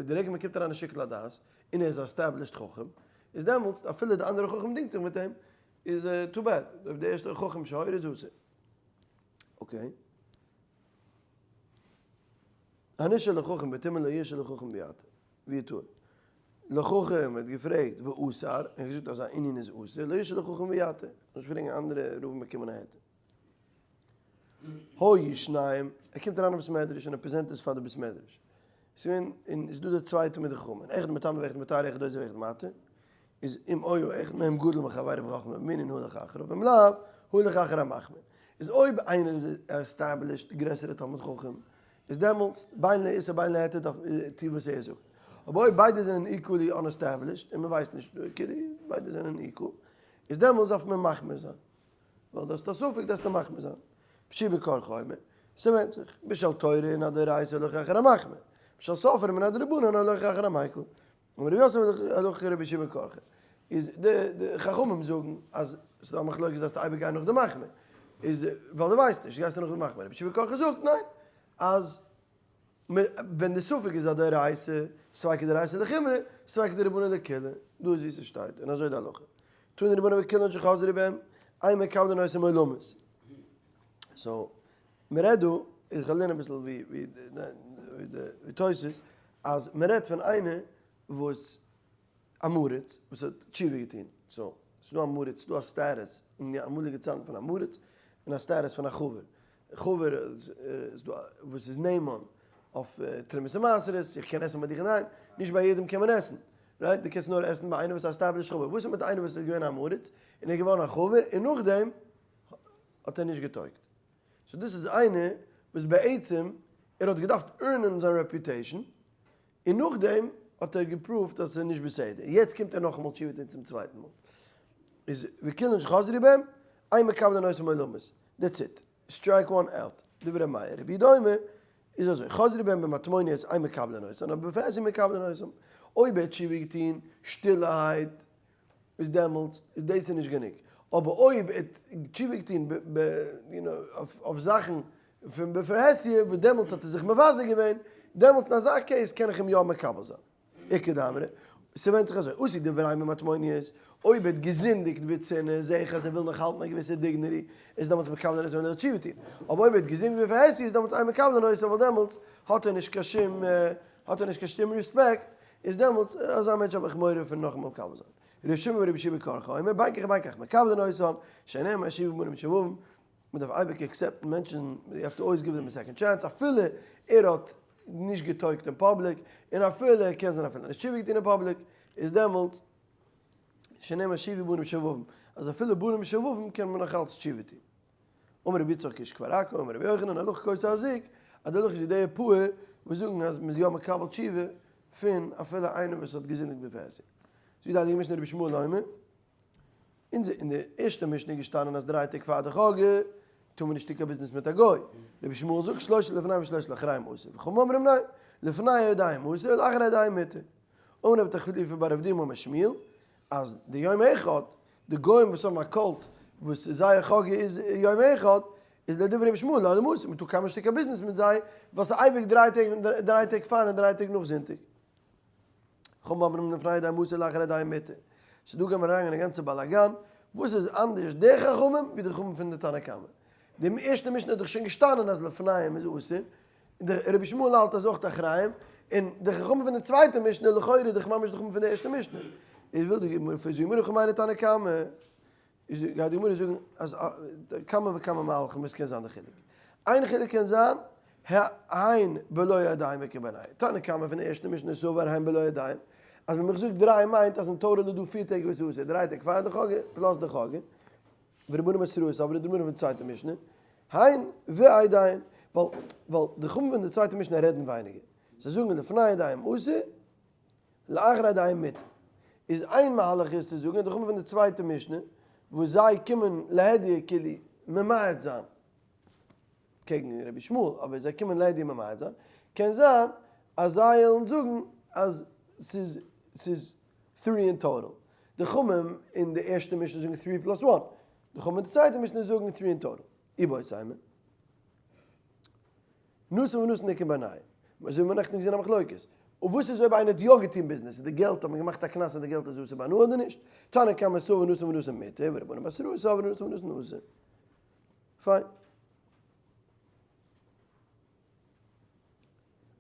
די רגע מ'קומט אריין אין שיקול הדעת, און ער איז א established חכם, איז דעמאלטס, אפילו די אנדערע חכם דינגט זיך מיט אים, איז too bad. אויב די ערשטע חכם שהורה איז אסור. okay. הנשאל לחכם בטומאה לא ישאל לחכם ויטעה. לחכם האט געפרעגט ואסר, און ער האט געזאגט אז א ענין איז אסור, לא ישאל לחכם ויטעה, נישט פרעגן אנדערע רבים באקומען א היתר. היו שניים, ער קומט אריין אין בית מדרש און ער present עס פאר די בית מדרש. עס איז געווען, און איז דא דער צווייטער מיט די חכמים, אחד מטמא ואחד מטהר אחד אוסר ואחד מתיר, איז אם היה אחד מהם גדול מחבירו בחכמה ובמנין הלך אחריו ואם לאו, הלך אחר המחמיר. איז אויב איינער איז established גרעסערע תלמיד חכם, איז דעמאלטס בין לאיסור בין להיתר דארף טו וואס ער זאגט. אבער אויב ביידע זענען equally unestablished און מ'ווייסט נישט כאילו ביידע זענען equal, איז דעמאלטס דארף מען מחמיר זיין. ווייל דו האסט א ספק דארפסטו מחמיר זיין. פשי בכרכו אומר, ס'ווענדט זיך, בשל תורה אין א דאורייתא הולך אחר המחמיר, בשל סופרים אין א דרבנן הולך אחר המיקל. אמר רבי יוסף הלכה כרבי יהושע בן קרחה, איז די די חכמים זאגן אז ס'איז דא א מחלוקת דארפסטו אייביג גיין נאך די מחמיר, איז ווייל דו ווייסט נישט גייסטו נאך די מחמיר, רבי יהושע בן קרחה זאגט ניין אז ווען די ספק איז א דאורייתא, ספיקא דאורייתא לחומרא, ספיקא דרבנן לקולא, דא איז ווי ס'שטייט און אזוי די הלכה. תנו רבנן וכולן שחזרו בהם, אין מקבלין אותם עולמית. so מ'רעדט דא, איך וועל לערנען אביסל ווי ווי די תוספות, אז מ'רעדט פון איינער וואס עם הארץ וואס האט תשובה געטון, so ס'איז דא עם הארץ, ס'איז דא א status אין די אמאליגע צייטן פון עם הארץ, און א status פון א חבר, חבר איז דא וואס איז נאמן אויף תרומות ומעשרות, איך קען עסן ביי דיך אינדערהיים, נישט ביי יעדעם קען מען עסן, right? דו קענסט נאר עסן ביי איינער וואס איז א established חבר, וואס איז מיט איינער וואס איז געווען עם הארץ און ער איז געווארן א חבר און נאכדעם האט ער נישט געטויגט? so דאס איז איינער וואס בעצם. ער האט געדארפט earn ען זיין reputation, און נאכדעם האט ער גע prove ט אז ס'איז נישט בסדר, יעצט קומט ער נאכאמאל תשובה טון צום צווייטן מאל, איז וכולן שחזרו בהם, אין מקבלין אותם עולמית, that's it, strike one out, דברי מאיר, רבי יהודה אומר, איז אזוי, חזרו בהם במטמוניות אין מקבלין אותם, אבער בפרהסיא מקבלין אותם, אויב ער האט תשובה געטון שטילערהייט, איז דעמאלטס איז דאס איז נישט גענוג, אבער אויב ער האט תשובה געטון אויף זאכן פון בפרהסיא וואס דעמאלטס האט ער זיך מבזה געווען, דעמאלטס אין אזא case קען איך אים יא מקבל זיין. איכא דאמרי, ס'ווענדט זיך אזוי, עשו דבריהם במטמוניות, אויב ער האט געזינדיגט בצנעה זעה איך אז ער וויל נאך האלטן א געוויסע dignity, איז דעמאלטס מקבלין אותו ווען ער האט תשובה געטון, אבער אויב ער האט געזינדיגט בפרהסיא איז דעמאלטס אין מקבלין אותו ווייל דעמאלטס האט ער נישט קיין שום האט ער נישט קיין שום רעספעקט, איז דעמאלטס אזא מענטש האב איך מורא פון נאכאמאל מקבל זיין. ר' שמעון ברבי יהושע בן קרחה אומר, בין כך ובין כך מקבלין אותם, שנאמר שובו בנים שובבים, מען דארף אייביג accept ן מענטשן, you have to always give them a second chance, אפילו ער האט נישט געטויגט אין public, און אפילו קען זיין אפילו נישט תשובה געטון אין public, איז דעמאלטס שנאמר שובו בנים שובבים, אז אפילו בנים שובבים קען מען נאך אלץ תשובה טון. אמר רבי יצחק איש כפר עכו אמר רבי יוחנן הלכה כאותו הזוג, אז די הלכה איז ווי די פאר וואס זאגן אז מ'איז יא מקבל תשובה פון אפילו איינער וואס האט געזינדיגט בפרהסיא. זאגט די הייליגע משנה רבי ישמעאל אומר, אונז אין די ערשטע משנה איז געשטאנען אז דריי טעג פאר די חגא טאר מען נישט טון קיין ביזנעס מיט א גוי, רבי ישמעאל זאגט שלושה לפני ושלושה לאחריהם אסור, וחכמים אומרים ניין, לפני הידיים אסור ולאחר הידיים מותר. אמר רבי תחליפא בר אבדימי אמר שמואל, אז די יום אחד, די גוים וואס האבן א cult וואס זייער חגא איז יום אחד, איז לדברי רבי ישמעאל לא למות, מען טאר קיינמאל נישט טון קיין ביזנעס מיט זיי, ווייל ס'איז אייביג דריי טעג, דריי טעג פאר און דריי טעג נאך זונטאג. חכמים אומרים לפני הידיים אסור לאחר הידיים מותר. ס'דא גייט מען אריין אין א גאנצע באלאגאן, וואס איז אנדערש די חכמים ווי די חכמים פון די תנא קמא? די ערשטע משנה איז דאך שוין געשטאנען אז לפניהם איז אסור, די רבי ישמעאל האלט אז אויך אחריהם, און די חכמים פון די צווייטע משנה לכאורה איז דאך ממש די חכמים פון די ערשטע משנה. איז וויל די גמרא פון זו גמרא חכמינו תנא קמא, איז גייט די גמרא זאגן אז כמה וכמה מהלכים וואס קען זיין די חילוק. איין חילוק קען זיין, הן בלא ידיים וכבני'. תנא קמא פון די ערשטע משנה סבר הן בלא ידיים, אז ווען מען זאגט דריי מיינט אז אין תורה איז דא פיר טעג וואס איז אסור, דריי טעג פאר די חגא plus די חגא. ורבנן בתראי סברי די רבנן פון די צווייטע משנה, הן והידיים, ווייל ווייל די חכמים פון די צווייטע משנה רעדן ווייניגער, זיי זאגן לפני הידיים אסור, לאחר הידיים מותר. איז איין מהלך איז צו זאגן אז די חכמים פון די צווייטע משנה, וואס זיי קומען להדיא כאילו ממעט זיין קעגן רבי ישמעאל, אבער זיי קומען להדיא ממעט זיין, קען זיין אז זיי וועלן זאגן אז ס'איז ס'איז three אין total. די חכמים אין די ערשטע משנה זאגן three plus one. די חכמים אין די צווייטע משנה זאגן three אין total. איבעית אימא. נתן ונתן איכא בינייהו. אזוי ווי מיר נעכטן געזען א מחלוקת. און וואס איז אויב איינער האט יא געטון ביזנעס און די געלט האט מען געמאכט א קנס אז די געלט איז אסור בהנאה אדער נישט? תנא קמא סבר נתן ונתן מותר ורבנן בתראי סברי נתן ונתן אסור. פיין.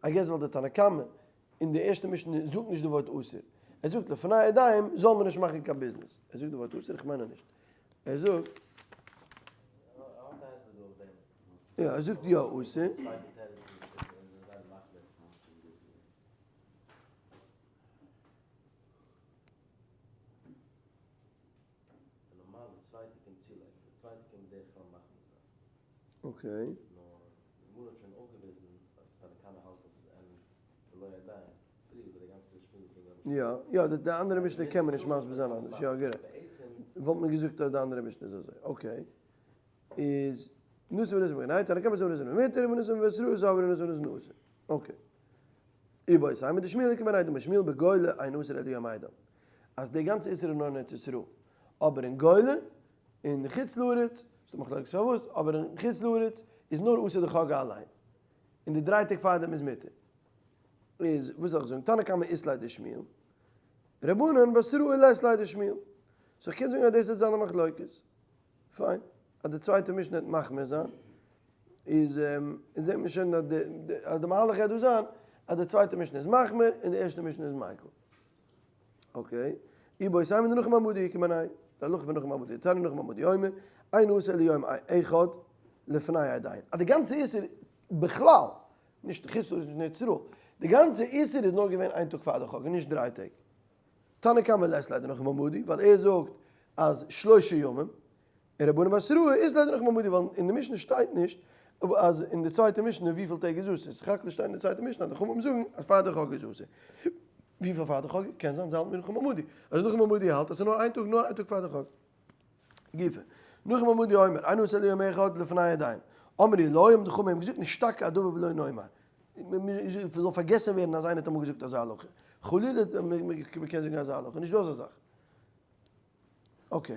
I guess ווייל די תנא קמא אין די ערשטע משנה זאגט נישט די ווארט אסור. ער זאגט לפני הידיים זאל מען נישט מאכן קיין ביזנעס. ער זאגט די ווארט אסור? איך מיין אז נישט. ער זאגט. יא, ער זאגט יא אסור. Okay. יא, יא, די אנדערע משנה קען מען נישט מסביר זיין אנדערש, יא גערעכט. וואלט מען געזאגט אז די אנדערע משנה איז אזוי, okay. איז נתן ונתן איכא בינייהו, תנא קמא סבר נתן ונתן מותר, ורבנן בתראי סברי נתן ונתן אסור. Okay. איבעית אימא דשמואל איכא בינייהו דאמר שמואל בגולה אין אסור אלא יום העדים. אז די גאנצע איסור איז נאר אין ארץ ישראל. אבער אין גולה, אין חוץ לארץ, ס'דא מחלוקת פארוואס, אבער אין חוץ לארץ איז נאר אסור די חגא אליין. און די דריי טעג פארדעם איז מותר. איז וואס זאל איך זאגן? תנא קמא אית ליה דשמואל, רבנן בתראי לית ליה דשמואל. so איך קען זאגן אז דאס וועט זיין א מחלוקת. פיין. אז די צווייטע משנה וועט מחמיר זיין, איז זעט מען שוין אז די מהלך גייט דא זיין אז די צווייטע משנה איז מחמיר און די ערשטע משנה איז מיקל. Okay. איבעית אימא דנחום המדי איכא בינייהו. די הלכה פון נחום המדי. תניא נחום המדי אומר, אין אסור אלא יום אחד לפני העדיים. אז די גאנצע איסור בכלל, נישט חוץ לארץ נישט ארץ ישראל, די גאנצע איסור איז נאר געווען איין טאג פאר די חגא און נישט דריי טעג. תנא קמא לית ליה דנחום המדי, ווייל ער זאגט אז שלושה ימים, און רבנן בתראי אית להו דנחום המדי, ווייל אין די משנה שטייט נישט אז אין די צווייטע משנה וויפיל טעג איז אסור? סך הכל שטייט אין די צווייטע משנה אז די חכמים זאגן אז פאר די חגא איז אסור. וויפיל פאר די חגא? קען זיין זיי האלטן ווי נחום המדי. אז נחום המדי האלט אז ס'איז נאר איין טאג, נאר איין טאג פאר די חגא. גופא. נחום המדי אומר, אין אסור אלא יום אחד לפני ידיים. אמרו לו, האבן די חכמים געזאגט, נשתקע הדבר ולא נאמר. ס'זאל פארגעסן ווערן אז איינער האט אמאל געזאגט אזא הלכה. חלילה מ'קען זאגן אזא הלכה, נישטא אזא זאך. okay,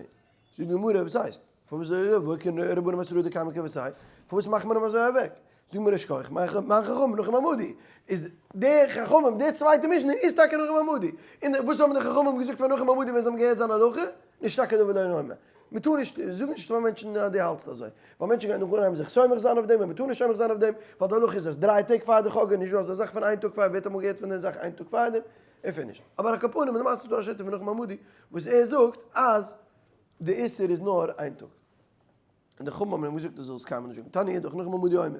זאגט די גמרא, וואס הייסט? פארוואס והא רבנן בתראי דקיימי כוותיה? פארוואס מאכט מען אים אזוי אוועק? זאגט די גמרא שכוח, מאן חכמים נחום המדי, איז די חכמים, די צווייטע משנה איז טאקע נחום המדי, און וואס האבן די חכמים געזאגט פאר נחום המדי ווען זיי האבן געהערט זיין הלכה? נשתקע הדבר ולא נאמר. מען טאר נישט, זאג נישט פאר מענטשן אז דו האלטסט אזוי, ווייל מענטשן גייען נאך אנהייבן זיך סומך זיין אויף דעם, און מען טאר נישט סומך זיין אויף דעם, ווייל די הלכה איז אז דריי טעג פאר די חגא, נישט דא אזא זאך פון איין טאג פאר, ווער האט אמאל געהערט פון די זאך איין טאג פאר דעם? אפשר נישט. אבער על כל פנים למעשה איז דא א שיטה פון נחום המדי וואס ער זאגט אז די איסור איז נאר איין טאג. און די חכמים האבן אים געזאגט ער זאל עס קיינמאל נישט זאגן. תניא אידך נחום המדי אומר,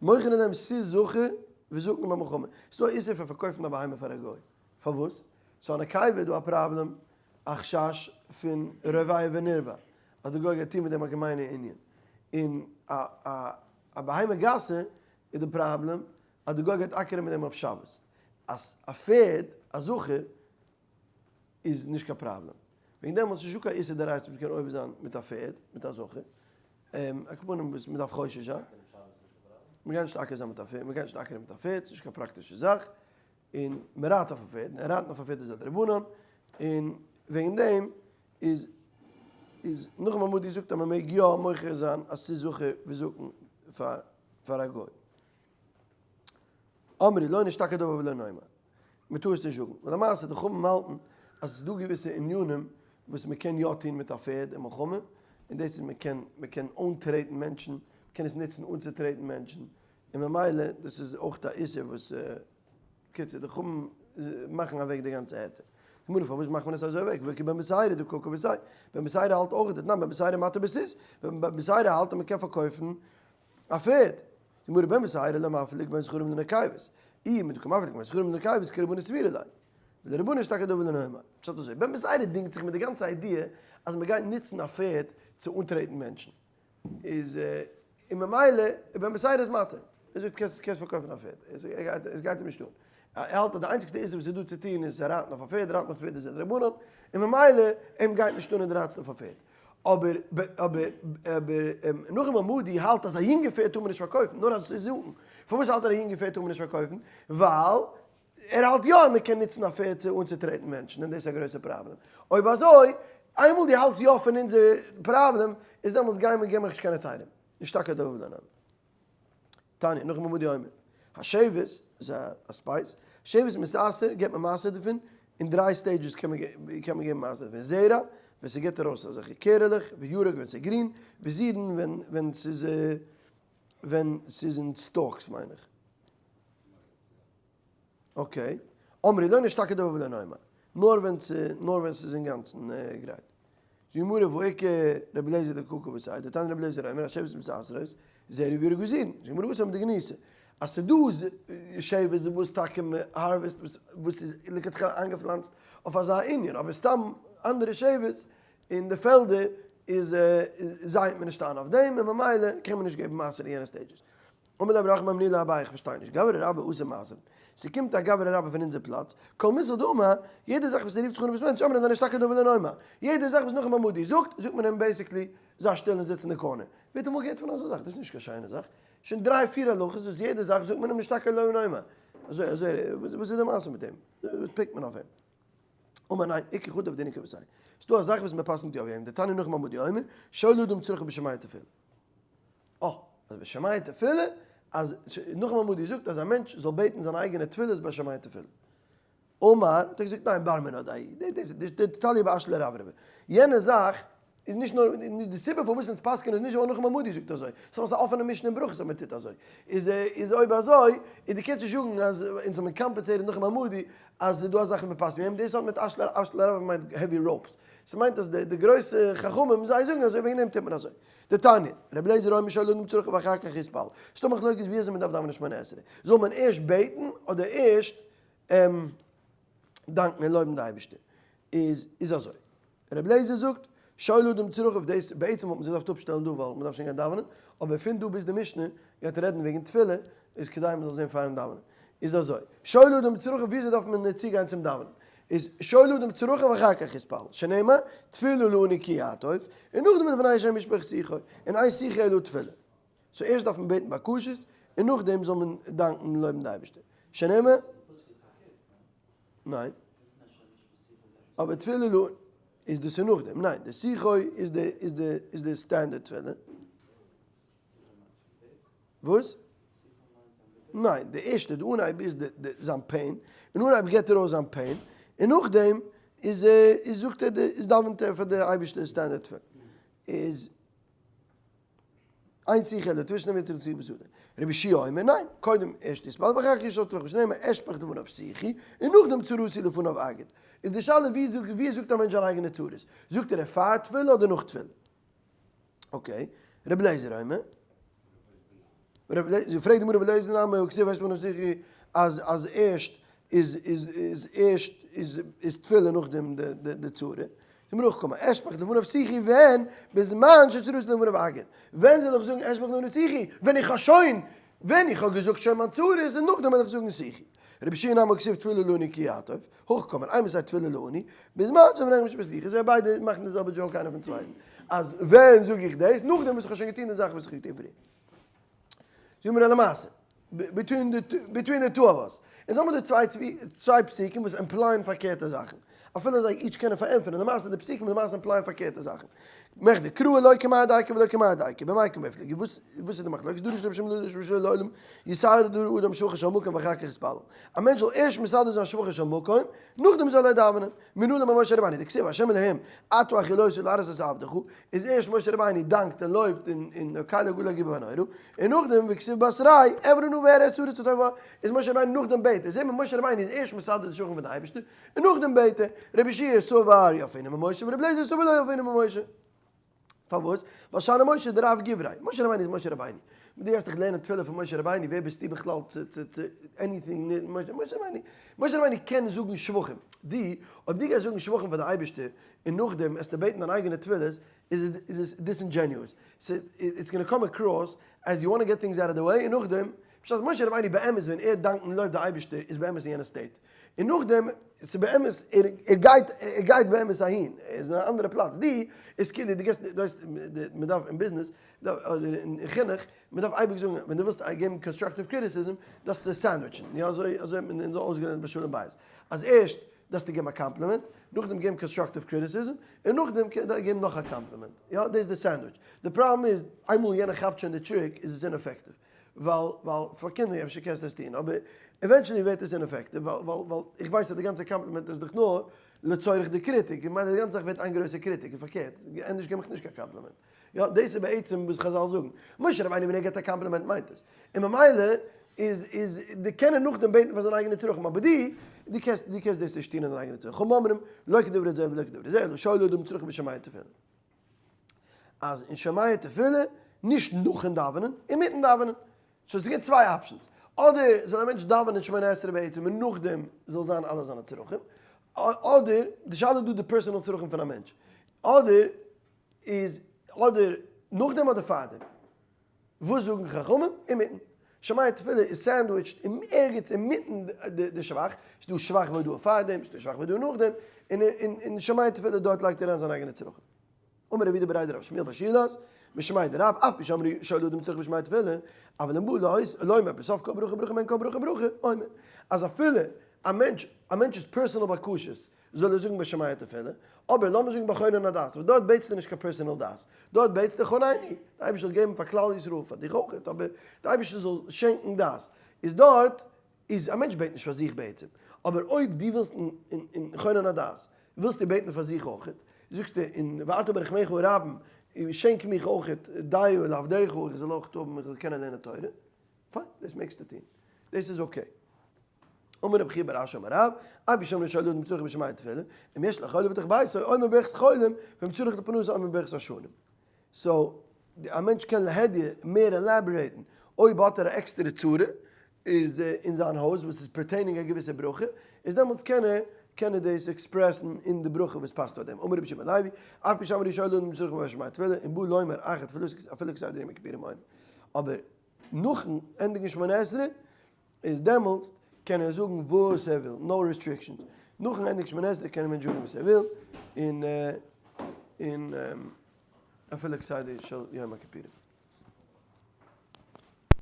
מוכרין להם סוס זכר וזקן במלחמה. ס'איז דא א איסור פון פארקויפן א בהמה פאר א גוי. פארוואס? ס'איז א נקבה איז דא א פראבלעם א חשש פון רביה ונרבע אז די גוי גייט טון מיט דעם א געמיינע ענין. און א א א בהמה גסה איז די פראבלעם אז די גוי גייט אקערען מיט דעם אויף שבת. אז א פערד, א זכר, איז נישט קיין פראבלעם. וועגן דעם איז נישטא קיין איסור דאורייתא מ'קען עובר זיין מיט א פערד, מיט א זכר. על כל פנים וואס מ'דארף חושש זיין. מ'גייט נישט אקער זיין מיט א פערד, מ'גייט נישט אקערען מיט א פערד, ס'נישט קיין פראקטישע זאך. און מ'רייט אויף א פערד, און רייטן אויף א פערד איז א דרבנן. און וועגן דעם איז איז נחום המדי זאגט אז מ'מעג יא מוכר זיין אז ס'איז זכר וזקן פאר פאר א גוי. אמרי לא נשתקע דבר ולא נאמר, מען טאר עס נישט זאגן, ווייל למעשה די חכמים האלטן אז עס איז דא געוויסע ענינים וואס מען קען יא טון מיט א פערד אין מלחמה, און דאס איז מען קען מען קען אנטרעטן מענטשן, מען קען עס נוצן אנצוטרעטן מענטשן, און ממילא דאס איז אויך א איסור וואס, בקיצור די חכמים מאכן אוועק די גאנצע היתר. גמרא פארוואס מאכט מען עס אזוי אוועק, והא כבן בתירא דקא כוותיה, בן בתירא האלט אויך, דתנן בן בתירא מתיר בסוס, בן בתירא האלט אז מען קען פארקויפן א פערד. גמרא בן בתירא לא מפליג בין זכרים לנקבות, אי מדקא מפליג בין זכרים לנקבות כרבנן סבירא ליה, ולרבנן נשתקע הדבר ולא נאמר. פשט אזוי, בן בתירא דינגט זיך מיט די גאנצע idea אז מען גייט נוצן א פערד צו אנטרעטן מענטשן, איז און ממילא בן בתירא איז מתיר, ער זאגט קענסט קענסט פארקויפן א פערד, עס גייט אים נישט אן, ער האלט אז די איינציגסטע איסור וואס איז דא צו טון איז רייטן אויף א פערד, רייטן אויף א פערד איז א דרבנן, און ממילא אים גייט נישט אן אין רייטן אויף א פערד. אבער אבער אבער נחום המדי האלט אז א יונגע פערד טאר מען נישט פארקויפן, נאר אז עס איז זאגן. פארוואס האלט ער א יונגע פערד טאר מען נישט פארקויפן? ווייל ער האלט יא אז מען קען נוצן א פערד צו אנצוטרעטן מענטשן און דאס איז א גרויסע פראבלעם. אויב אזוי, איינמאל דו האלטסט יא פון אונזער פראבלעם, איז דעמאלטס גיי מיר געב מיך נישט קיין היתרים. נשתקע הדבר ולא נאמר. תניא, נחום המדי אומר, השבט איז א spice, שבט מתעשר געבט מען מעשר דערפון, אין דריי stages קען מען קען מען געבן מעשר דערפון, זרע, ווען ס'געבט ארויס אזעלכע קערעלעך, וירק ווען ס'איז גרין, וזירן ווען ווען ס'איז ווען ס'איז אין stalks מיין איך. okay. אמרי לא נשתקע הדבר ולא נאמר. נאר ווען נאר ווען ס'איז אינגאנצן גרייט. זאגט די גמרא והא איכא רבי אליעזר דקא כוותיה דתניא רבי אליעזר אומר השבט מתעשרות זרע וירק וזירן. זאגט די גמרא וואס האבן די גניסה? אז ס'דא שבט וואס טאקע מ'הארוועסט וואס איז לכתחילה איינגעפלאנצט אויף אזא ענין אבער סתם אנדערע שבט אין די פעלדער איז זייעט מען נישט איין אויף דעם און ממילא קען מען נישט געבן מעשר אין יענע stages. אמר ליה רב רחמי מני לאביי איך פארשטיי נישט, גברא רבה אתי מעשרין, ס'קומט א גברא רבה פון אונזער פלאץ, כל מיתל דאמר, יעדע זאך וואס ער רופט זיך אן אין בית מדרש אמרין ליה נשתקע הדבר ולא נאמר, יעדע זאך וואס נחום המדי זאגט, זאגט מען אים basically, זיי שטיל און זיץ אין די corner. ווער האט אמאל געהערט פון אזא זאך? דאס איז נישט קיין שיינע זאך. שוין דריי פיר הלכות וואס יעדע זאך זאגט מען אים נשתקע לא נאמר. אזוי אזוי, וואס איז די מעשה מיט אים? וואס פיקט מען אויף אים? אמר ניין, איכא חדא דעבדינן כוותיה. ס'דא א זאך וואס מען פסק'נט יא ווי אים, דתניא נחום המדי אומר, שואל אדם צרכיו בשומע תפילה. אה, אז בשומע תפילה, אז נחום המדי זאגט אז א מענטש זאל בעטן זיינע אייגענע תפילות בשומע תפילה. אמר, האט ער געזאגט ניין, בר מינא דאי, דתליא באשלי רברבי. יענע זאך איז נישט נאר, די סיבה פארוואס אונז פסק'ענען איז נישט ווייל נחום המדי זאגט אזוי, ס'איז א אפענע משנה אין ברכות אז מען טוט אזוי. איז איז אויב אזוי, איז דו קענסט נישט זאגן אז אונז האבן compensated נחום המדי אז ס'איז דא א זאך וואס מען פסק'נט ווי אים, דאס האט מיט אשלי רברבי מיינט heavy ropes. ס'מיינט אז די גרויסע חכמים זיי זאגן אזוי וועגן דעם טוט מען אזוי. דתניא, רבי אליעזר אומר שואל אדם צרכיו ואחר כך יתפלל. ס'דא מחלוקת ווי אזוי מ'דארף דאווענען שמונה עשרה. זאל מען ערשט בעטן אדער ערשט דאנקן און לויבן די אייבערשטער? איז איז אזוי. רבי אליעזר זאגט, שואל אדם צרכיו, דאס בעצם וואלט מען זיך געדארפט אפשטעלן דא ווייל מען דארף שוין גיין דאווענען, אבער פון דא ביז די משנה גייט רעדן וועגן תפילה, איז כדאי מען זאל זען פארן דאווענען. איז אזוי, שואל אדם צרכיו וויאזוי דארף מען צוגיין צום דאווענען? איז שואל אדם צרכיו ואחר כך יתפלל, שנאמר, תפילה לעני כי יעטוף, און נאכדעם לפני השם ישפוך שיחו, און אין שיחה אלא תפילה. so ערשט דארף מען בעטן בקשות, און נאכדעם זאל מען דאנקן און לויבן די אייבערשטער. שנאמר. ניין. אבער תפילה לא איז דאס איז נאכדעם. ניין, די שיחו איז די איז די איז די standard תפילה. וואס? ניין, די ערשטע, די אנהייב איז די די זיין pain, און אנהייב געבט ער אויס זיין pain, און נאכדעם איז איז זאגט ער די איז דאווענט ער פאר די אייבערשטער standard תפילה. איז. אין שיחה אלא תפילה שנאמר יצר שיח בשדה. רבי יהושע אומר ניין, קודם ערשט יתפלל ואחר כך ישאל צרכיו שנאמר אשפוך לפניו שיחי, און נאכדעם צרתי לפניו אגיד. איז די שאלה ווי זאגט ווי זאגט א מענטש זיין אייגענע צרות? זאגט ער ער פאר תפילה אדער נאך תפילה? okay, רבי אליעזר אומר. רבי אליעזר, פרעגט די גמרא רבי אליעזר נמי הכתיב אשפוך לפניו שיחי אז אז ערשט איז איז איז ערשט איז איז תפילה נאכדעם די די די צרה. די גמרא הכי קאמר אשפוך לפניו שיחי ווען בזמן שצרתי לפניו אגיד. ווען זאל איך זאגן אשפוך לפניו שיחי? ווען איך האב שוין ווען איך האב געזאגט שוין מיין צרות און נאכדעם וועל איך זאגן שיחי. רבי יהושע נמי הכתיב תפילה לעני כי יעטוף. הכי קאמר אימתי תפילה לעני בזמן שלפניך משפט סליחה. זיי ביידע מאכן די זעלבע joke איינער פון צווייטן. אז ווען זאג איך דאס? נאכדעם וואס איך האב שוין געטון די זאך וואס איך האב געטון פריער. זאג מיר למעשה, between די two of us, אונז האבן דא צוויי פסוקים וואס imply ען פארקערטע זאכן, אפילו זיי each קענען פארענטפערן, למעשה די פסוקים למעשה imply ען פארקערטע זאכן. מכדי קראי לא כמר דייקא ולא כמר דייקא, במאי קמיפלגי, וואס איז די מחלוקת? דרש רבי שמעון דרש רבי יהושע לעולם יסדר אדם שבחו של מקום ואחר כך יתפלל. א מענטש זאל ערשט מסדר זיין שבחו של מקום, נאכדעם זאל ער דאווענען. מנא לן ממשה רבינו, דכתיב השם אלהים אתה החלות להראות את עבדך, איז ערשט משה רבינו דאנקט און לויבט און הקל הגדול הגיבור והנורא, און נאכדעם וכתיב בתריה אעברה נא ואראה את הארץ הטובה, איז משה רבינו נאכדעם בעט ער, זעהט מען משה רבינו איז ערשט מסדר די שבחים פון די אייבערשטער, און נאכדעם בעט ער, רבי יהושע סבר ילפינן ממשה ורבי אליעזר סבר לא ילפינן ממשה. פארוואס? ווייל שאני משה דרב גברא, משה רבינו איז משה רבינו. דו גייסט דיך לערנען תפילה פון משה רבינו, ווער ביסטו בכלל צו צו צו anything משה רבינו, משה רבינו קען זאגן שבחים, דו, אויב דו גייסט זאגן שבחים פאר די אייבערשטער, און נאכדעם עסטו בעטן דיין אייגענע תפילות, איז עס איז עס disingenuous, it's gonna come across as you want get things out of the way, און נאכדעם, בשעת משה רבינו באמת ווען ער דאנקט און לויבט די אייבערשטער איז באמת אין יענע state, און נאכדעם, ס'איז באמת, ער גייט, ער גייט באמת אהין, ער איז אין א אנדערע פלאץ, דו, איז כאילו דו געסט, דו ווייסט, מען דארף אין ביזנעס, אדער אין חינוך, מען דארף אייביג זאגן, ווען דו ווילסט געבן constructive criticism, דארפסטו sandwich ן, יא, אזוי, אזוי האט מען אונז אויסגעלערנט ביי שלום בית, אז ערשט דארפסטו געבן א קאמפלימענט, נאכדעם געבן constructive criticism, און נאכדעם געבן נאך א קאמפלימענט, יא, דאס איז די sandwich. די פראבלעם איז, איינמאל יענער כאפט שוין די trick, איז עס ineffective. ווייל ווייל פאר קינדער אפשר קענסטו עס טון אבער eventually ווערט עס ineffective ווייל ווייל ווייל איך ווייס אז די גאנצע קאמפלימענט איז דאך נאר לצורך די קריטיק איך מיין די גאנצע זאך ווערט איין גרויסע קריטיק און פארקערט ענדערש געב מיך נישט קיין קאמפלימענט יא דאס איז בעצם וואס חזל זאגן משה רבינו ווען ער געבט א קאמפלימענט מיינט עס און ממילא איז איז די קענען נאכדעם בעטן פאר זיין אייגענע צרכים אבער דו דו קענסט דו קענסט דאס נישט טון אין דיין אייגענע צרכים אומרים לא כדברי זה ולא כדברי זה אלא שואל אדם צרכיו בשומע תפילה. אז אין שומע תפילה, נישט נאכן דאווענען, אינמיטן דאווענען. so עס גיבט צוויי options. אדער זאל א מענטש דאווענען שמונה עשרה בעצם און נאכדעם זאל זיין אלע זיינע צרכים. אדער, די שאלה איז דא די personal צרכים פון א מענטש. אדער איז, אדער נאכדעם אדער פארדעם. וואס זאגן חכמים? אינמיטן. שומע תפילה איז sandwiched אין ערגעץ אינמיטן די שבח, ס'איז דא שבח והודאה פארדעם, ס'איז דא שבח והודאה נאכדעם, און אין שומע תפילה דארט לייגט ער אריין זיינע אייגענע צרכים. אמר רב יהודה בריה דרב שמואל בר שילת, משמיה דרב, אף על פי שאמרו שואל אדם צרכיו בשומע תפילה, אבל אם בא לומר בסוף כל ברכה וברכה מעין כל ברכה וברכה, אומר, אז אפילו א מענטש, א מענטש'ס personal בקשות זאל ער זאגן ביי שומע תפילה, אבער לאמיר זאגן ביי חונן הדעת, וואס דארט בעטסטו נישט קיין personal דעת, דארט בעטסטו חונני, די אייבערשטער זאל געבן פאר כלל ישראל, פאר דיך אויך, אבער די אייבערשטער זאל שענקן דעת, איז דארט איז א מענטש בעט נישט פאר זיך בעצם, אבער אויב דו ווילסט אין חונן הדעת ווילסטו בעטן פאר זיך אויך, זאגסטו אין ואתה ברחמיך הרבים, שענק מיך אויך דעה לעבדך, איך זאל אויך האבן, איך זאל קענען לערנען תורה, פיין, דאס מעגסטו טון, דאס איז okay. אמר רבי חייא בר אשי אמר רב, אף על פי שאמרו שואל אדם צרכיו בשומע תפילה, אם יש לו חולה בתוך ביתו, אומר ברכת חולים, ואם צריך לפרנסה אומר ברכת השנים. so, א מענטש קען להדיא מער elaborate ן, אויב האט ער א עקסטערע צרה איז אין זיין הויז וואס איז pertaining א געוויסע ברכה, איז דעמאלטס קען ער קען ער דאס express ן אין די ברכה וואס פאסט פאר דעם. אמר רבי שמעון לוי, אף פי שאמרו שואל אדם צרכיו בשמע תפילה, אם בא לומר אחר תפילתו אפילו כסדר יום הכיפורים אומר. אבער נאכן ענדיגן שמונה עשרה איז דעמאלטס קען ער זאגן וואס ער וויל, no restrictions. נאכן ענדיגן שמונה עשרה קען א מענטש זאגן וואס ער וויל, און און אפילו כסדר של יום הכיפורים.